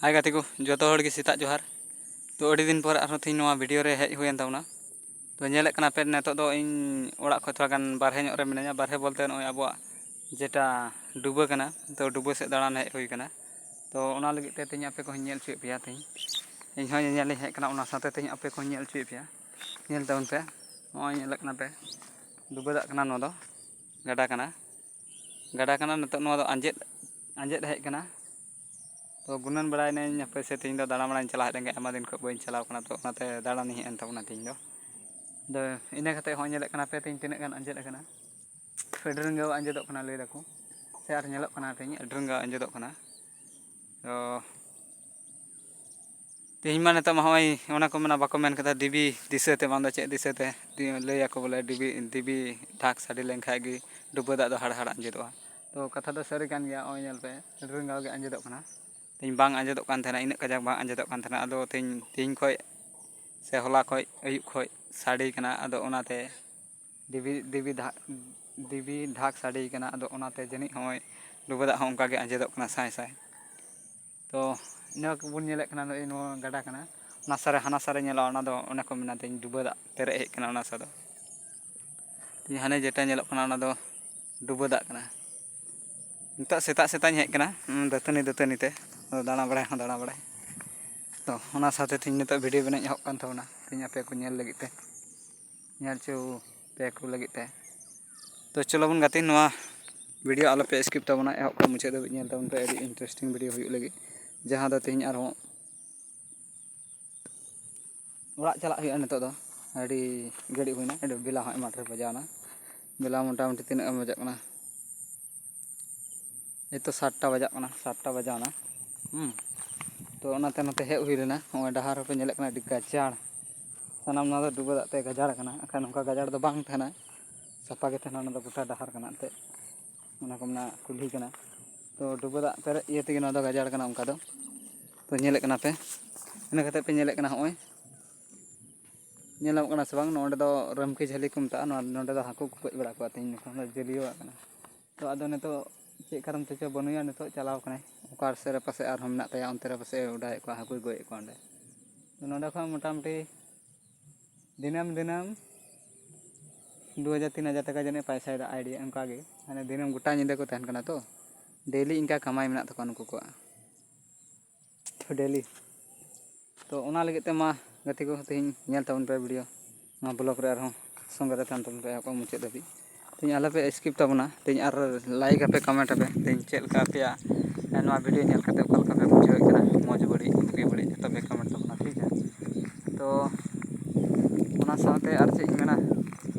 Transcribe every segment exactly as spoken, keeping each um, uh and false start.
ᱦᱟᱭ ᱜᱟᱛᱮ ᱠᱚ, ᱡᱚᱛᱚ ᱦᱚᱲ ᱜᱮ ᱥᱮᱛᱟᱜ ᱡᱚᱦᱟᱨ᱾ ᱛᱚ, ᱟᱹᱰᱤ ᱫᱤᱱ ᱯᱚᱨ ᱟᱨᱦᱚᱸ ᱛᱮᱦᱮᱧ ᱱᱚᱣᱟ ᱵᱷᱤᱰᱤᱭᱳ ᱨᱮ ᱦᱮᱡ ᱦᱩᱭᱮᱱ ᱛᱟᱵᱚᱱᱟ᱾ ᱛᱚ, ᱧᱮᱞᱮᱫ ᱠᱟᱱᱟ ᱯᱮ, ᱱᱤᱛᱚᱜ ᱫᱚ ᱤᱧ ᱚᱲᱟᱜ ᱠᱷᱚᱱ ᱛᱷᱚᱲᱟ ᱜᱟᱱ ᱵᱟᱨᱦᱮ ᱧᱚᱜ ᱨᱮ ᱢᱤᱱᱟᱹᱧᱟ᱾ ᱵᱟᱨᱦᱮ ᱵᱚᱞᱛᱮ ᱱᱚᱜᱼᱚᱭ ᱟᱵᱚᱣᱟᱜ ᱡᱮᱴᱟ ᱰᱩᱵᱟᱹ ᱠᱟᱱᱟ, ᱛᱚ, ᱰᱩᱵᱟᱹ ᱥᱮᱫ ᱫᱟᱬᱟᱱ ᱦᱮᱡ ᱦᱩᱭ ᱠᱟᱱᱟ᱾ ᱛᱚ, ᱚᱱᱟ ᱞᱟᱹᱜᱤᱫ ᱛᱮ ᱛᱮᱦᱮᱧ ᱟᱯᱮ ᱠᱚᱦᱚᱸᱧ ᱧᱮᱞ ᱦᱚᱪᱚᱭᱮᱫ ᱯᱮᱭᱟ᱾ ᱛᱮᱦᱮᱧ ᱤᱧ ᱦᱚᱸ ᱧᱮᱧᱮᱞ ᱤᱧ ᱦᱮᱡ ᱠᱟᱱᱟ, ᱚᱱᱟ ᱥᱟᱶᱛᱮ ᱛᱮᱦᱮᱧ ᱟᱯᱮ ᱠᱚᱦᱚᱸᱧ ᱧᱮᱞ ᱦᱚᱪᱚᱭᱮᱫ ᱯᱮᱭᱟ᱾ ᱧᱮᱞ ᱛᱟᱵᱚᱱ ᱯᱮ, ᱱᱚᱜᱼᱚᱭ ᱧᱮᱞᱮᱫ ᱠᱟᱱᱟ ᱯᱮ, ᱰᱩᱵᱟᱹ ᱫᱟᱜ ᱠᱟᱱᱟ, ᱱᱚᱣᱟ ᱫᱚ ᱜᱟᱰᱟ ᱠᱟᱱᱟ᱾ ᱜᱟᱰᱟ ᱠᱟᱱᱟ᱾ ᱱᱤᱛᱚᱜ ᱱᱚᱣᱟ ᱫᱚ ᱟᱸᱡᱮᱫ, ᱟᱸᱡᱮᱫ ᱦᱮᱡ ᱠᱟᱱᱟ᱾ ᱛᱚ, ᱜᱩᱱᱟᱹᱱ ᱵᱟᱲᱟᱭᱮᱱᱟᱹᱧ ᱦᱟᱯᱮ ᱥᱮ ᱛᱮᱦᱮᱧ ᱫᱚ ᱫᱟᱬᱟ ᱵᱟᱲᱟᱧ ᱪᱟᱞᱟᱜ ᱞᱮᱱ ᱜᱮ, ᱟᱭᱢᱟ ᱫᱤᱱ ᱠᱷᱚᱱ ᱵᱟᱹᱧ ᱪᱟᱞᱟᱣ ᱠᱟᱱᱟ, ᱛᱚ ᱚᱱᱟᱛᱮ ᱫᱟᱬᱟᱱᱤᱧ ᱦᱮᱡ ᱮᱱ ᱛᱟᱵᱚᱱᱟ ᱛᱮᱦᱮᱧ ᱫᱚ᱾ ᱟᱫᱚ ᱤᱱᱟᱹ ᱠᱟᱛᱮ ᱦᱚᱸᱜᱼᱚᱭ ᱧᱮᱞᱮᱫ ᱠᱟᱱᱟ ᱯᱮ, ᱛᱮᱦᱮᱧ ᱛᱤᱱᱟᱹᱜ ᱜᱟᱱ ᱟᱸᱡᱮᱫ ᱟᱠᱟᱱᱟ᱾ ᱟᱹᱰᱤ ᱰᱷᱮᱨ ᱜᱮ ᱟᱸᱡᱮᱫᱚᱜ ᱠᱟᱱᱟ ᱞᱟᱹᱭ ᱫᱟᱠᱚ, ᱥᱮ ᱟᱨ ᱧᱮᱞᱚᱜ ᱠᱟᱱᱟ ᱛᱮᱦᱮᱧ ᱟᱹᱰᱤ ᱰᱷᱮᱨ ᱜᱮ ᱟᱸᱡᱮᱫᱚᱜ ᱠᱟᱱᱟ᱾ ᱛᱚ ᱛᱮᱦᱮᱧ ᱢᱟ ᱱᱤᱛᱚᱜ ᱢᱟ ᱦᱚᱸᱜᱼᱚᱭ ᱚᱱᱟ ᱠᱚ ᱢᱮᱱᱟ, ᱵᱟᱠᱚ ᱢᱮᱱ ᱠᱟᱫᱟ ᱫᱮᱵᱤ ᱫᱤᱥᱟᱹᱛᱮ, ᱵᱟᱝ ᱫᱚ ᱪᱮᱫ ᱫᱤᱥᱟᱹᱛᱮ, ᱞᱟᱹᱭᱟᱠᱚ ᱵᱚᱞᱮ ᱫᱮᱵᱤ, ᱫᱮᱵᱤ ᱰᱷᱟᱠ ᱥᱟᱰᱮ ᱞᱮᱱᱠᱷᱟᱡ ᱜᱮ ᱰᱩᱵᱟᱹ ᱫᱟᱜ ᱫᱚ ᱦᱟᱲ ᱦᱟᱲ ᱟᱸᱡᱮᱫᱚᱜᱼᱟ᱾ ᱛᱚ ᱠᱟᱛᱷᱟ ᱫᱚ ᱥᱟᱹᱨᱤ ᱠᱟᱱ ᱜᱮᱭᱟ᱾ ᱱᱚᱜᱼᱚᱭ ᱧᱮᱞ ᱯᱮ, ᱟᱹᱰᱤ ᱰᱷᱮᱨ ᱜᱮ ᱟᱸᱡᱮᱫᱚᱜ ᱠᱟᱱᱟ᱾ ᱛᱮᱦᱮᱧ ᱵᱟᱝ ᱟᱸᱡᱮᱫᱚᱜ ᱠᱟᱱ ᱛᱟᱦᱮᱱᱟ, ᱤᱱᱟᱹᱜ ᱠᱟᱡᱟᱠ ᱵᱟᱝ ᱟᱸᱡᱮᱫᱚᱜ ᱠᱟᱱ ᱛᱟᱦᱮᱱᱟ᱾ ᱟᱫᱚ ᱛᱮᱦᱮᱧ, ᱛᱮᱦᱮᱧ ᱠᱷᱚᱡ ᱥᱮ ᱦᱚᱞᱟ ᱠᱷᱚᱡ ᱟᱹᱭᱩᱵ ᱠᱷᱚᱡ ᱥᱟᱰᱮ ᱠᱟᱱᱟ᱾ ᱟᱫᱚ ᱚᱱᱟᱛᱮ ᱫᱮᱵᱤ, ᱫᱮᱵᱤ ᱫᱷᱟ-, ᱫᱮᱵᱤ ᱰᱷᱟᱠ ᱥᱟᱰᱮ ᱠᱟᱱᱟ᱾ ᱟᱫᱚ ᱚᱱᱟᱛᱮ ᱡᱟᱹᱱᱤᱡ ᱦᱚᱸᱜᱼᱚᱭ ᱰᱩᱵᱟᱹ ᱫᱟᱜ ᱦᱚᱸ ᱚᱱᱠᱟ ᱜᱮ ᱟᱸᱡᱮᱫᱚᱜ ᱠᱟᱱᱟ ᱥᱟᱭ ᱥᱟᱭ᱾ ᱛᱚ ᱤᱱᱟᱹ ᱠᱚᱵᱚᱱ ᱧᱮᱞᱮᱫ ᱠᱟᱱᱟ, ᱱᱚᱜᱼᱚᱭ ᱱᱚᱣᱟ ᱜᱟᱰᱟ ᱠᱟᱱᱟ, ᱚᱱᱟ ᱥᱟᱨᱮ ᱦᱟᱱᱟ ᱥᱟᱨᱮ ᱧᱮᱞᱚᱜᱼᱟ, ᱚᱱᱟ ᱫᱚ ᱚᱱᱮ ᱠᱚ ᱢᱮᱱᱟ ᱛᱮᱦᱮᱧ ᱰᱩᱵᱟᱹ ᱫᱟᱜ ᱯᱮᱨᱮᱡ ᱦᱮᱡ ᱠᱟᱱᱟ ᱚᱱᱟ ᱥᱟ ᱫᱚ᱾ ᱛᱮᱦᱮᱧ ᱦᱟᱱᱮ ᱡᱮᱴᱟ ᱧᱮᱞᱚᱜ ᱠᱟᱱᱟ, ᱚᱱᱟ ᱫᱚ ᱰᱩᱵᱟᱹ ᱫᱟᱜ ᱠᱟᱱᱟ᱾ ᱱᱤᱛᱚᱜ ᱥᱮᱛᱟᱜ ᱥᱮᱛᱟᱜ ᱤᱧ ᱦᱮᱡ ᱠᱟᱱᱟ, ᱦᱩᱸ, ᱫᱟᱹᱛᱟᱹᱱᱤ ᱫᱟᱹᱛᱟᱹᱱᱤ ᱛᱮ᱾ ᱟᱫᱚ ᱫᱟᱬᱟ ᱵᱟᱲᱟᱭ ᱦᱚᱸ ᱫᱟᱬᱟ ᱵᱟᱲᱟᱭ᱾ ᱛᱚ ᱚᱱᱟ ᱥᱟᱶᱛᱮ ᱛᱮᱦᱮᱧ ᱱᱤᱛᱚᱜ ᱵᱷᱤᱰᱤᱭᱳ ᱵᱮᱱᱟᱣ ᱤᱧ ᱮᱦᱚᱵ ᱠᱟᱱ ᱛᱟᱵᱚᱱᱟ, ᱛᱮᱦᱮᱧ ᱟᱯᱮ ᱠᱚ ᱧᱮᱞ ᱞᱟᱹᱜᱤᱫ ᱛᱮ, ᱧᱮᱞ ᱦᱚᱪᱚ ᱯᱮ ᱠᱚ ᱞᱟᱹᱜᱤᱫ ᱛᱮ᱾ ᱛᱚ ᱪᱚᱞᱚ ᱵᱚᱱ ᱜᱟᱛᱮ, ᱱᱚᱣᱟ ᱵᱷᱤᱰᱤᱭᱳ ᱟᱞᱚ ᱯᱮ ᱥᱠᱤᱯ ᱛᱟᱵᱚᱱᱟ, ᱮᱦᱚᱵ ᱠᱷᱚᱱ ᱢᱩᱪᱟᱹᱫ ᱫᱷᱟᱹᱵᱤᱡ ᱧᱮᱞ ᱛᱟᱵᱚᱱ ᱯᱮ, ᱟᱹᱰᱤ ᱤᱱᱴᱟᱨᱮᱥᱴᱤᱝ ᱵᱷᱤᱰᱤᱭᱳ ᱦᱩᱭᱩᱜ ᱞᱟᱹᱜᱤᱫ, ᱡᱟᱦᱟᱸ ᱫᱚ ᱛᱮᱦᱮᱧ ᱟᱨᱦᱚᱸ ᱚᱲᱟᱜ ᱪᱟᱞᱟᱜ ᱦᱩᱭᱩᱜᱼᱟ ᱱᱤᱛᱚᱜ ᱫᱚ᱾ ᱟᱹᱰᱤ ᱜᱷᱟᱹᱲᱤᱡ ᱦᱩᱭᱱᱟ, ᱟᱹᱰᱤ ᱵᱮᱞᱟ ᱦᱚᱸ ᱟᱭᱢᱟ ᱰᱷᱮᱨ ᱵᱟᱡᱟᱣᱱᱟ᱾ ᱵᱮᱞᱟ ᱢᱚᱴᱟᱢᱩᱴᱤ ᱛᱤᱱᱟᱹᱜ ᱮᱢ ᱵᱟᱡᱟᱜ ᱠᱟᱱᱟ? ᱮᱭ ᱛᱚ ᱥᱟᱛᱴᱟ ᱵᱟᱡᱟᱜ ᱠᱟᱱᱟ, ᱥᱟᱛᱴᱟ ᱵᱟᱡᱟᱣᱱᱟ᱾ ᱦᱩᱸ, ᱛᱚ ᱚᱱᱟᱛᱮ ᱱᱚᱛᱮ ᱦᱮᱡ ᱦᱩᱭ ᱞᱮᱱᱟ᱾ ᱱᱚᱜᱼᱚᱭ ᱰᱟᱦᱟᱨ ᱦᱚᱸᱯᱮ ᱧᱮᱞᱮᱫ ᱠᱟᱱᱟ, ᱟᱹᱰᱤ ᱜᱟᱡᱟᱲ᱾ ᱥᱟᱱᱟᱢ ᱱᱚᱣᱟ ᱫᱚ ᱰᱩᱵᱟᱹ ᱫᱟᱜ ᱛᱮ ᱜᱟᱡᱟᱲ ᱠᱟᱱᱟ, ᱮᱱᱠᱷᱟᱱ ᱱᱚᱝᱠᱟ ᱜᱟᱡᱟᱲ ᱫᱚ ᱵᱟᱝ ᱛᱟᱦᱮᱱᱟ, ᱥᱟᱯᱷᱟ ᱜᱮ ᱛᱟᱦᱮᱱᱟ᱾ ᱚᱱᱟ ᱫᱚ ᱜᱚᱴᱟ ᱰᱟᱦᱟᱨ ᱠᱟᱱᱟ ᱮᱱᱛᱮᱫ, ᱚᱱᱟ ᱠᱚ ᱢᱮᱱᱟ ᱠᱩᱞᱦᱤ ᱠᱟᱱᱟ᱾ ᱛᱚ ᱰᱩᱵᱟᱹ ᱫᱟᱜ ᱯᱮᱨᱮᱡ ᱤᱭᱟᱹ ᱛᱮᱜᱮ ᱱᱚᱣᱟ ᱫᱚ ᱜᱟᱡᱟᱲ ᱠᱟᱱᱟ ᱚᱱᱠᱟ ᱫᱚ᱾ ᱛᱚ ᱧᱮᱞᱮᱫ ᱠᱟᱱᱟ ᱯᱮ, ᱤᱱᱟᱹ ᱠᱟᱛᱮᱫ ᱯᱮ ᱧᱮᱞᱮᱫ ᱠᱟᱱᱟ, ᱦᱚᱸᱜᱼᱚᱭ ᱧᱮᱞ ᱧᱟᱢᱚᱜ ᱠᱟᱱᱟ ᱥᱮ ᱵᱟᱝ, ᱱᱚᱸᱰᱮ ᱫᱚ ᱨᱟᱹᱢᱠᱤ ᱡᱷᱟᱹᱞᱤ ᱠᱚ ᱢᱮᱛᱟᱜᱼᱟ᱾ ᱱᱚᱣᱟ, ᱱᱚᱸᱰᱮ ᱫᱚ ᱦᱟᱹᱠᱩ ᱠᱚ ᱜᱚᱡ ᱵᱟᱲᱟ ᱠᱚᱣᱟ ᱛᱮᱦᱮᱧ ᱡᱚᱠᱷᱚᱱ ᱫᱚ ᱡᱟᱹᱞᱤᱭᱟᱹᱣᱟᱜ ᱠᱟᱱᱟ᱾ ᱛᱚ ᱟᱫᱚ ᱱᱤᱛᱚᱜ ᱪᱮᱫ ᱠᱟᱨᱚᱱ ᱛᱮᱪᱚ ᱵᱟᱹᱱᱩᱭᱟ, ᱱᱤᱛᱚᱜ ᱪᱟᱞᱟᱣ ᱠᱟᱱᱟᱭ᱾ ᱚᱠᱟ ᱥᱮᱫ ᱨᱮ ᱯᱟᱥᱮᱡ ᱟᱨᱦᱚᱸ ᱢᱮᱱᱟᱜ ᱛᱟᱭᱟ, ᱚᱱᱛᱮ ᱨᱮ ᱯᱟᱥᱮᱡ ᱚᱰᱟᱣᱮᱫ ᱠᱚᱣᱟ, ᱦᱟᱹᱠᱩᱭ ᱜᱚᱡᱮᱫ ᱠᱚᱣᱟ ᱚᱸᱰᱮ᱾ ᱛᱚ ᱱᱚᱸᱰᱮ ᱠᱷᱚᱱ ᱢᱚᱴᱟᱢᱩᱴᱤ ᱫᱤᱱᱟᱹᱢ ᱫᱤᱱᱟᱹᱢ ᱫᱩ ᱦᱟᱡᱟᱨ ᱛᱤᱱ ᱦᱟᱡᱟᱨ ᱴᱟᱠᱟ ᱡᱟᱹᱱᱤᱡ ᱯᱟᱭᱥᱟᱭᱮᱫᱟ ᱟᱭᱰᱤᱭᱟ, ᱚᱱᱠᱟᱜᱮ᱾ ᱢᱟᱱᱮ ᱫᱤᱱᱟᱹᱢ ᱜᱚᱴᱟ ᱧᱤᱫᱟᱹ ᱠᱚ ᱛᱟᱦᱮᱱ ᱠᱟᱱᱟ ᱛᱚ, ᱰᱮᱞᱤ ᱤᱱᱠᱟ ᱠᱟᱢᱟᱭ ᱢᱮᱱᱟᱜ ᱛᱟᱠᱚᱣᱟ ᱱᱩᱠᱩ ᱠᱚᱣᱟᱜ᱾ ᱛᱚ ᱰᱮᱞᱤ, ᱛᱚ ᱚᱱᱟ ᱞᱟᱹᱜᱤᱫ ᱛᱮ ᱢᱟ ᱜᱟᱛᱮ ᱠᱚ, ᱛᱮᱦᱮᱧ ᱧᱮᱞ ᱛᱟᱵᱚᱱ ᱯᱮ ᱵᱷᱤᱰᱤᱭᱳ, ᱱᱚᱣᱟ ᱵᱞᱚᱜᱽ ᱨᱮ ᱟᱨᱦᱚᱸ ᱥᱚᱸᱜᱮ ᱨᱮ ᱛᱟᱦᱮᱱ ᱛᱟᱵᱚᱱ ᱯᱮ ᱮᱦᱚᱵ ᱠᱷᱚᱱ ᱢᱩᱪᱟᱹᱫ ᱫᱷᱟᱹᱵᱤᱡ᱾ ᱛᱮᱦᱮᱧ ᱟᱞᱚ ᱯᱮ ᱥᱠᱤᱯ ᱛᱟᱵᱚᱱᱟ, ᱛᱮᱦᱮᱧ ᱟᱨ ᱞᱟᱭᱤᱠ ᱟᱯᱮ, ᱠᱚᱢᱮᱱᱴ ᱟᱯᱮ, ᱛᱮᱦᱮᱧ ᱪᱮᱫ ᱞᱮᱠᱟ ᱟᱯᱮᱭᱟᱜ ᱱᱚᱣᱟ ᱵᱷᱤᱰᱤᱭᱳ ᱧᱮᱞ ᱠᱟᱛᱮ ᱚᱠᱟ ᱞᱮᱠᱟ ᱯᱮ ᱵᱩᱡᱷᱟᱹᱣᱮᱫ ᱠᱟᱱᱟ, ᱢᱚᱡᱽ ᱵᱟᱹᱲᱤᱡ, ᱵᱩᱜᱤ ᱵᱟᱹᱲᱤᱡ ᱡᱚᱛᱚ ᱯᱮ ᱠᱚᱢᱮᱱᱴ ᱛᱟᱵᱚᱱᱟ, ᱴᱷᱤᱠ ᱜᱮᱭᱟ? ᱛᱚ ᱚᱱᱟ ᱥᱟᱶᱛᱮ ᱟᱨ ᱪᱮᱫ ᱤᱧ ᱢᱮᱱᱟ,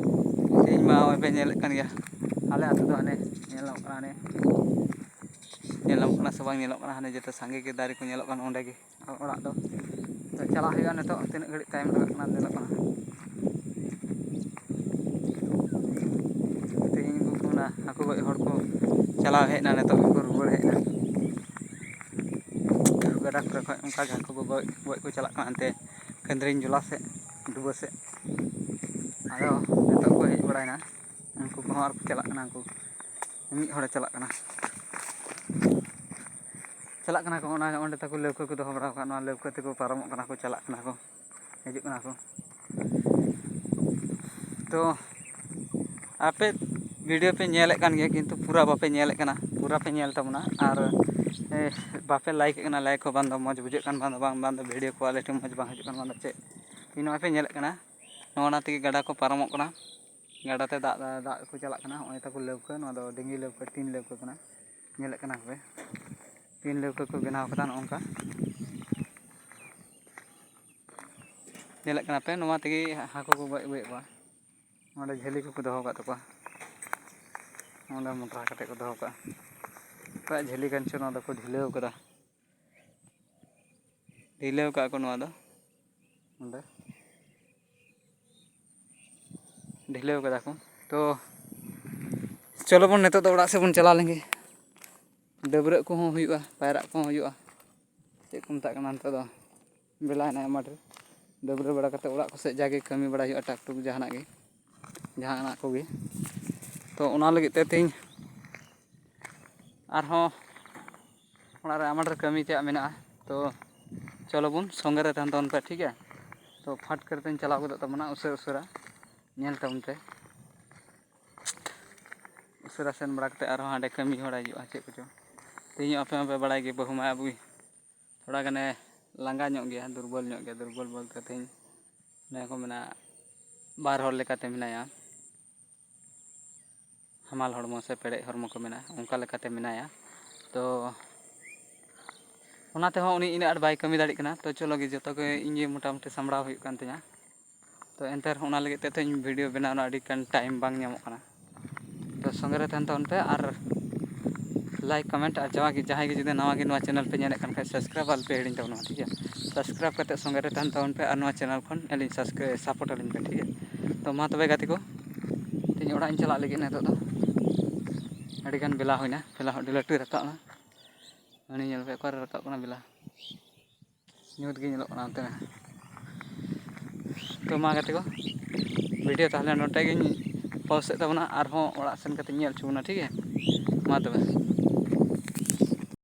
ᱛᱮᱦᱮᱧ ᱢᱟ ᱱᱚᱜᱼᱚᱭ ᱯᱮ ᱧᱮᱞᱮᱫ ᱠᱟᱱ ᱜᱮᱭᱟ, ᱟᱞᱮ ᱟᱹᱛᱩ ᱫᱚ ᱦᱟᱱᱮ ᱧᱮᱞ ᱧᱟᱢᱚᱜ ᱠᱟᱱᱟ, ᱦᱟᱱᱮ ᱧᱮᱞ ᱧᱟᱢᱚᱜ ᱠᱟᱱᱟ ᱥᱮ ᱵᱟᱝ ᱧᱮᱞᱚᱜ ᱠᱟᱱᱟ, ᱦᱟᱱᱮ ᱡᱮᱴᱟ ᱥᱟᱸᱜᱮ ᱜᱮ ᱫᱟᱨᱮ ᱠᱚ ᱧᱮᱞᱚᱜ ᱠᱟᱱᱟ ᱚᱸᱰᱮ ᱜᱮ ᱚᱲᱟᱜ ᱫᱚ᱾ ᱛᱚ ᱪᱟᱞᱟᱜ ᱦᱩᱭᱩᱜᱼᱟ ᱱᱤᱛᱚᱜ, ᱛᱤᱱᱟᱹᱜ ᱜᱷᱟᱹᱲᱤᱡ ᱴᱟᱭᱤᱢ ᱞᱟᱜᱟᱜ ᱠᱟᱱᱟ ᱧᱮᱞᱚᱜ ᱠᱟᱱᱟ᱾ ᱛᱮᱦᱮᱧ ᱠᱚ ᱚᱱᱟ ᱦᱟᱹᱠᱩ ᱜᱚᱡ ᱦᱚᱲ ᱠᱚ ᱪᱟᱞᱟᱣ ᱦᱮᱡ ᱮᱱᱟ, ᱱᱤᱛᱚᱜ ᱜᱮᱠᱚ ᱨᱩᱣᱟᱹᱲ ᱦᱮᱡ ᱮᱱᱟ᱾ ᱜᱟᱰᱟ ᱠᱚᱨᱮ ᱠᱷᱚᱱ ᱚᱱᱠᱟ ᱜᱮ ᱦᱟᱹᱠᱩ ᱠᱚ ᱜᱚᱡ, ᱜᱚᱡ ᱠᱚ ᱪᱟᱞᱟᱜ ᱠᱟᱱᱟ ᱦᱟᱱᱛᱮ ᱠᱷᱟᱹᱱᱫᱽᱨᱤᱧ ᱡᱚᱞᱟ ᱥᱮᱫ, ᱰᱩᱵᱟᱹ ᱥᱮᱫ᱾ ᱟᱫᱚ ᱱᱤᱛᱚᱜ ᱠᱚ ᱦᱮᱡ ᱵᱟᱲᱟᱭᱮᱱᱟ, ᱩᱱᱠᱩ ᱠᱚᱦᱚᱸ ᱟᱨ ᱠᱚ ᱪᱟᱞᱟᱜ ᱠᱟᱱᱟ᱾ ᱩᱱᱠᱩ ᱢᱤᱫ ᱦᱚᱲᱮ ᱪᱟᱞᱟᱜ ᱠᱟᱱᱟ, ᱪᱟᱞᱟᱜ ᱠᱟᱱᱟ ᱠᱚ, ᱚᱱᱟ ᱚᱸᱰᱮ ᱛᱟᱠᱚ ᱞᱟᱹᱣᱠᱟᱹ ᱠᱚ ᱫᱚᱦᱚ ᱵᱟᱲᱟ ᱟᱠᱟᱫ, ᱱᱚᱣᱟ ᱞᱟᱹᱣᱠᱟᱹ ᱛᱮᱠᱚ ᱯᱟᱨᱚᱢᱚᱜ ᱠᱟᱱᱟ ᱠᱚ, ᱪᱟᱞᱟᱜ ᱠᱟᱱᱟ ᱠᱚ, ᱦᱤᱡᱩᱜ ᱠᱟᱱᱟ ᱠᱚ᱾ ᱛᱚ ᱟᱯᱮ ᱵᱷᱤᱰᱤᱭᱳ ᱯᱮ ᱧᱮᱞᱮᱫ ᱠᱟᱱ ᱜᱮᱭᱟ, ᱠᱤᱱᱛᱩ ᱯᱩᱨᱟᱹ ᱵᱟᱯᱮ ᱧᱮᱞᱮᱫ ᱠᱟᱱᱟ, ᱯᱩᱨᱟᱹ ᱯᱮ ᱧᱮᱞ ᱛᱟᱵᱚᱱᱟ᱾ ᱟᱨ ᱮ, ᱵᱟᱯᱮ ᱞᱟᱭᱤᱠᱮᱫ ᱠᱟᱱᱟ, ᱞᱟᱭᱤᱠ ᱦᱚᱸ ᱵᱟᱝ ᱫᱚ ᱢᱚᱡᱽ ᱵᱩᱡᱷᱟᱹᱜ ᱠᱟᱱ, ᱵᱟᱝ ᱫᱚ ᱵᱟᱝ, ᱵᱟᱝ ᱫᱚ ᱵᱷᱤᱰᱤᱭᱳ ᱠᱳᱣᱟᱞᱤᱴᱤ ᱢᱚᱡᱽ ᱵᱟᱝ ᱦᱤᱡᱩᱜ ᱠᱟᱱ, ᱵᱟᱝ ᱫᱚ ᱪᱮᱫ᱾ ᱱᱚᱜᱼᱚ ᱱᱚᱣᱟ ᱯᱮ ᱧᱮᱞᱮᱫ ᱠᱟᱱᱟ, ᱱᱚᱜᱼᱚ ᱱᱟ ᱛᱮᱜᱮ ᱜᱟᱰᱟ ᱠᱚ ᱯᱟᱨᱚᱢᱚᱜ ᱠᱟᱱᱟ, ᱜᱟᱰᱟ ᱛᱮ ᱫᱟᱜ, ᱫᱟᱜ ᱠᱚ ᱪᱟᱞᱟᱜ ᱠᱟᱱᱟ᱾ ᱱᱚᱜᱼᱚᱭ ᱛᱟᱠᱚ ᱞᱟᱹᱣᱠᱟᱹ, ᱱᱚᱣᱟ ᱫᱚ ᱰᱤᱝᱜᱤ ᱞᱟᱹᱣᱠᱟᱹ, ᱴᱤᱱ ᱞᱟᱹᱣᱠᱟᱹ ᱠᱟᱱᱟ, ᱧᱮᱞᱮᱫ ᱠᱟᱱᱟ ᱯᱮ, ᱴᱤᱱ ᱞᱟᱹᱣᱠᱟᱹ ᱠᱚ ᱵᱮᱱᱟᱣ ᱠᱟᱫᱟ ᱱᱚᱜᱼᱚ ᱱᱚᱝᱠᱟ᱾ ᱧᱮᱞᱮᱫ ᱠᱟᱱᱟ ᱯᱮ, ᱱᱚᱣᱟ ᱛᱮᱜᱮ ᱦᱟᱹᱠᱩ ᱠᱚ ᱜᱚᱡ ᱟᱹᱜᱩᱭᱮᱫ ᱠᱚᱣᱟ᱾ ᱱᱚᱸᱰᱮ ᱡᱷᱟᱹᱞᱤ ᱠᱚᱠᱚ ᱫᱚᱦᱚ ᱟᱠᱟᱫ ᱛᱟᱠᱚᱣᱟ, ᱱᱚᱸᱰᱮ ᱢᱚᱴᱨᱟ ᱠᱟᱛᱮ ᱠᱚ ᱫᱚᱦᱚ ᱠᱟᱜᱼᱟ᱾ ᱚᱠᱚᱭᱟᱜ ᱡᱷᱟᱹᱞᱤ ᱠᱟᱱ ᱪᱚ, ᱱᱚᱣᱟ ᱫᱚᱠᱚ ᱰᱷᱤᱞᱟᱹᱣ ᱠᱟᱫᱟ, ᱰᱷᱤᱞᱟᱹᱣ ᱠᱟᱜᱼᱟ ᱠᱚ ᱱᱚᱣᱟ ᱫᱚ, ᱱᱚᱸᱰᱮ ᱰᱷᱤᱞᱟᱹᱣ ᱠᱟᱫᱟ ᱠᱚ᱾ ᱛᱚ ᱪᱚᱞᱚ ᱵᱚᱱ ᱱᱤᱛᱚᱜ ᱫᱚ ᱚᱲᱟᱜ ᱥᱮᱫ ᱵᱚᱱ ᱪᱟᱞᱟᱣ ᱞᱮᱱ ᱜᱮ, ᱰᱟᱹᱵᱽᱨᱟᱹᱜ ᱠᱚᱦᱚᱸ ᱦᱩᱭᱩᱜᱼᱟ, ᱯᱟᱭᱨᱟᱜ ᱠᱚᱦᱚᱸ ᱦᱩᱭᱩᱜᱼᱟ᱾ ᱪᱮᱫ ᱠᱚ ᱢᱮᱛᱟᱜ ᱠᱟᱱᱟ, ᱱᱤᱛᱚᱜ ᱫᱚ ᱵᱮᱞᱟᱭᱮᱱᱟ ᱟᱭᱢᱟ ᱰᱷᱮᱨ᱾ ᱰᱟᱹᱵᱽᱨᱟᱹ ᱵᱟᱲᱟ ᱠᱟᱛᱮ ᱚᱲᱟᱜ ᱠᱚᱥᱮᱫ ᱡᱟᱜᱮ ᱠᱟᱹᱢᱤ ᱵᱟᱲᱟᱭ ᱦᱩᱭᱩᱜᱼᱟ, ᱴᱟᱠ ᱴᱩᱠ ᱡᱟᱦᱟᱱᱟᱜ ᱜᱮ, ᱡᱟᱦᱟᱱᱟᱜ ᱠᱚᱜᱮ᱾ ᱛᱚ ᱚᱱᱟ ᱞᱟᱹᱜᱤᱫ ᱛᱮ ᱛᱮᱦᱮᱧ ᱟᱨᱦᱚᱸ ᱚᱲᱟᱜ ᱨᱮ ᱟᱭᱢᱟ ᱰᱷᱮᱨ ᱠᱟᱹᱢᱤ ᱛᱮᱭᱟᱜ ᱢᱮᱱᱟᱜᱼᱟ᱾ ᱛᱚ ᱪᱚᱞᱚ ᱵᱚᱱ ᱥᱚᱸᱜᱮ ᱨᱮ ᱛᱟᱦᱮᱱ ᱛᱟᱵᱚᱱ ᱯᱮ, ᱴᱷᱤᱠ ᱜᱮᱭᱟ? ᱛᱚ ᱯᱷᱟᱴ ᱠᱟᱨᱛᱮᱧ ᱪᱟᱞᱟᱣ ᱜᱚᱫᱚᱜ ᱛᱟᱵᱚᱱᱟ ᱩᱥᱟᱹᱨᱟ ᱩᱥᱟᱹᱨᱟ, ᱧᱮᱞ ᱛᱟᱵᱚᱱ ᱯᱮ᱾ ᱩᱥᱟᱹᱨᱟ ᱥᱮᱱ ᱵᱟᱲᱟ ᱠᱟᱛᱮ ᱟᱨᱦᱚᱸ ᱦᱟᱸᱰᱮ ᱠᱟᱹᱢᱤ ᱦᱚᱨᱟ ᱦᱩᱭᱩᱜᱼᱟ, ᱪᱮᱫ ᱠᱚᱪᱚ᱾ ᱛᱮᱦᱮᱧ ᱟᱯᱮ ᱦᱚᱸᱯᱮ ᱵᱟᱲᱟᱭ ᱜᱮ, ᱵᱟᱹᱦᱩ ᱢᱟᱭ ᱟᱵᱚᱭ ᱛᱷᱚᱲᱟ ᱜᱟᱱᱮ ᱞᱟᱸᱜᱟ ᱧᱚᱜ ᱜᱮᱭᱟ, ᱫᱩᱨᱵᱚᱞ ᱧᱚᱜ ᱜᱮᱭᱟ᱾ ᱫᱩᱨᱵᱚᱞ ᱵᱚᱞᱛᱮ ᱛᱮᱦᱮᱧ ᱚᱱᱮ ᱠᱚ ᱢᱮᱱᱟ ᱵᱟᱨ ᱦᱚᱲ ᱞᱮᱠᱟᱛᱮ ᱢᱮᱱᱟᱭᱟ, ᱦᱟᱢᱟᱞ ᱦᱚᱲᱢᱚ ᱥᱮ ᱯᱮᱲᱮᱡ ᱦᱚᱲᱢᱚ ᱠᱚ ᱢᱮᱱᱟ, ᱚᱱᱠᱟ ᱞᱮᱠᱟᱛᱮ ᱢᱮᱱᱟᱭᱟ᱾ ᱛᱚ ᱚᱱᱟ ᱛᱮᱦᱚᱸ ᱩᱱᱤ ᱤᱱᱟᱹᱜ ᱟᱸᱴ ᱵᱟᱭ ᱠᱟᱹᱢᱤ ᱫᱟᱲᱮᱭᱟᱜ ᱠᱟᱱᱟ᱾ ᱛᱚ ᱪᱚᱞᱚ ᱜᱮ, ᱡᱚᱛᱚ ᱜᱮ ᱤᱧ ᱜᱮ ᱢᱚᱴᱟᱢᱩᱴᱤ ᱥᱟᱢᱵᱲᱟᱣ ᱦᱩᱭᱩᱜ ᱠᱟᱱ ᱛᱤᱧᱟ᱾ ᱛᱚ ᱮᱱᱛᱮ ᱨᱮᱦᱚᱸ ᱚᱱᱟ ᱞᱟᱹᱜᱤᱫ ᱛᱮ ᱛᱮᱦᱮᱧ ᱵᱷᱤᱰᱤᱭᱳ ᱵᱮᱱᱟᱣ ᱨᱮᱱᱟᱜ ᱟᱹᱰᱤ ᱜᱟᱱ ᱴᱟᱭᱤᱢ ᱵᱟᱝ ᱧᱟᱢᱚᱜ ᱠᱟᱱᱟ᱾ ᱛᱚ ᱥᱚᱸᱜᱮ ᱨᱮ ᱛᱟᱦᱮᱱ ᱛᱟᱵᱚᱱ ᱯᱮ ᱟᱨ ᱞᱟᱭᱤᱠ, ᱠᱚᱢᱮᱱᱴ ᱟᱨ ᱡᱟᱦᱟᱸᱭ ᱜᱮ, ᱡᱟᱦᱟᱸᱭ ᱜᱮ ᱡᱩᱫᱤ ᱱᱟᱣᱟ ᱜᱮ ᱱᱚᱣᱟ ᱪᱮᱱᱮᱞ ᱯᱮ ᱧᱮᱞᱮᱫ ᱠᱟᱱ ᱠᱷᱟᱡ, ᱥᱟᱵᱥᱠᱨᱟᱭᱤᱵ ᱟᱞᱚ ᱯᱮ ᱦᱤᱲᱤᱧ ᱛᱟᱵᱚᱱᱟ, ᱴᱷᱤᱠ ᱜᱮᱭᱟ? ᱥᱟᱵᱥᱠᱨᱟᱭᱤᱵ ᱠᱟᱛᱮ ᱥᱚᱸᱜᱮ ᱨᱮ ᱛᱟᱦᱮᱱ ᱛᱟᱵᱚᱱ ᱯᱮ ᱟᱨ ᱱᱚᱣᱟ ᱪᱮᱱᱮᱞ ᱠᱷᱚᱱ ᱟᱹᱞᱤᱧ ᱥᱟᱵᱥᱠᱨᱟᱭᱤᱵ ᱥᱟᱯᱳᱨᱴ ᱟᱹᱞᱤᱧ ᱯᱮ, ᱴᱷᱤᱠ ᱜᱮᱭᱟ? ᱛᱚ ᱢᱟ ᱛᱚᱵᱮ ᱜᱟᱛᱮ ᱠᱚ, ᱛᱮᱦᱮᱧ ᱚᱲᱟᱜ ᱤᱧ ᱪᱟᱞᱟᱜ ᱞᱟᱹᱜᱤᱫ ᱱᱤᱛᱚᱜ ᱫᱚ᱾ ᱟᱹᱰᱤ ᱜᱟᱱ ᱵᱮᱞᱟ ᱦᱩᱭᱱᱟ, ᱵᱮᱞᱟ ᱦᱚᱸ ᱟᱹᱰᱤ ᱞᱟᱹᱴᱩᱭ ᱨᱟᱠᱟᱵ ᱮᱱᱟ᱾ ᱩᱱᱤ ᱧᱮᱞ ᱯᱮ ᱚᱠᱟᱨᱮ ᱨᱟᱠᱟᱵ ᱠᱟᱱᱟ ᱵᱮᱞᱟ, ᱧᱩᱛ ᱜᱮ ᱧᱮᱞᱚᱜ ᱠᱟᱱᱟ ᱚᱱᱛᱮ ᱨᱮ᱾ ᱛᱚ ᱢᱟ ᱜᱟᱛᱮ ᱠᱚ, ᱵᱷᱤᱰᱤᱭᱳ ᱛᱟᱦᱚᱞᱮ ᱱᱚᱰᱮ ᱜᱤᱧ ᱯᱚᱡᱽ ᱮᱫ ᱛᱟᱵᱚᱱᱟ, ᱟᱨᱦᱚᱸ ᱚᱲᱟᱜ ᱥᱮᱱ ᱠᱟᱛᱮ ᱧᱮᱞ ᱦᱚᱪᱚ ᱵᱚᱱᱟ, ᱴᱷᱤᱠ ᱜᱮᱭᱟ? ᱢᱟ ᱛᱚᱵᱮ᱾